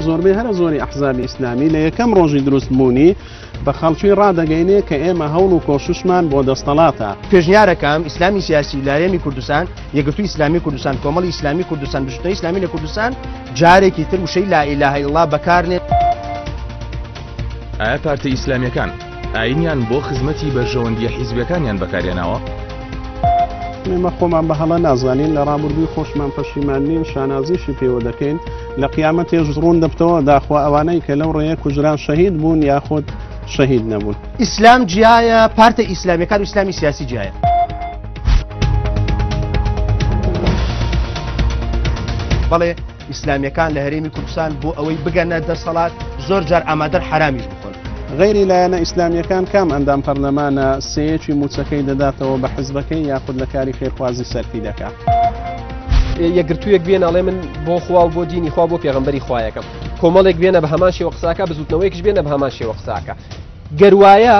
زۆربەی هەرە زۆری ئەحزابی ئیسلامی لە یەکەم ڕۆژی دروست بوونی بە خەڵکی ڕادەگەینێ کە ئێمە هەوڵ و کۆششمان بۆ دەستەڵاتە. پێشنیارەکەم ئیسلامی سیاسی لە هەرێمی کوردستان، یەکگرتووی ئیسلامی کوردستان، کۆمەڵی ئیسلامی کوردستان، بزووتنەوەی ئیسلامی لە کوردستان جارێکی تر وشەی لا الە الا اللە بەکارنێ. ئایا پارتە ئیسلامیەکان ئاینیان بۆ خزمەتی بەرژەوەندیە حیزبیەکانیان بەکارهێناوە؟ ئێمە خۆمان بە هەڵە نازانین، لە ڕابردووی خۆشمان پەشیمان نین، شانازیشی پێوە دەکەین، لە قیامەتێش ڕوون دەبتەوە داخوا ئەوانەی کە لەو ڕێیە کوژران شەهید بوون یاخود شەهید نەبوون. ئیسلام جیایە، پارتە ئیسلامیەکان و ئیسلامی سیاسی جیایە. بەڵێ ئیسلامیەکان لە هەرێمی کوردستان بۆ ئەوەی بگەنە دەسەڵات زۆر جار ئامادەن حەرامیش بخۆن. غەیری لایەنە ئیسلامیەکان کام ئەندام پەرلەمانە سێیەکی موچەکەی دەداتەوە بە حزبەکەی یاخود لە کاری خێرخوازی سەرفی دەکا؟ یەکگرتوویەک بێنە ئەڵێ من بۆ خوا و بۆ دینی خوا بۆ پێغەمبەری خوایەکەم کۆمەڵێک بێنە بە هەمان شێوە قساکە بزوتنەوەیەکش بێنە بە هەمان شێوە قساکە گەروایە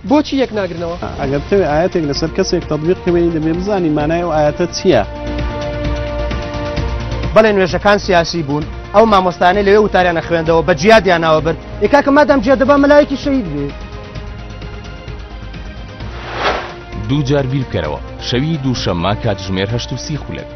بۆچی یەک ناگرنەوە؟ ئەگەر بتەوێ ئایەتێک لەسەر کەسێک تەطبیق کەوێنی دەبێ بزانی مانای ئەو ئایەتە چییە؟ بەڵێ نوێژەکان سیاسی بوون ئەو مامۆستانەی لەوێ وتاریانە خوێندەوە بە جیادیان ناوە برد ئێ کاکە مادام جیاد دەبا مەلایەکی شەهید بێ. دووجار بیر بکەرەوە شەوی دووشەممە کاتژمێر 8:30.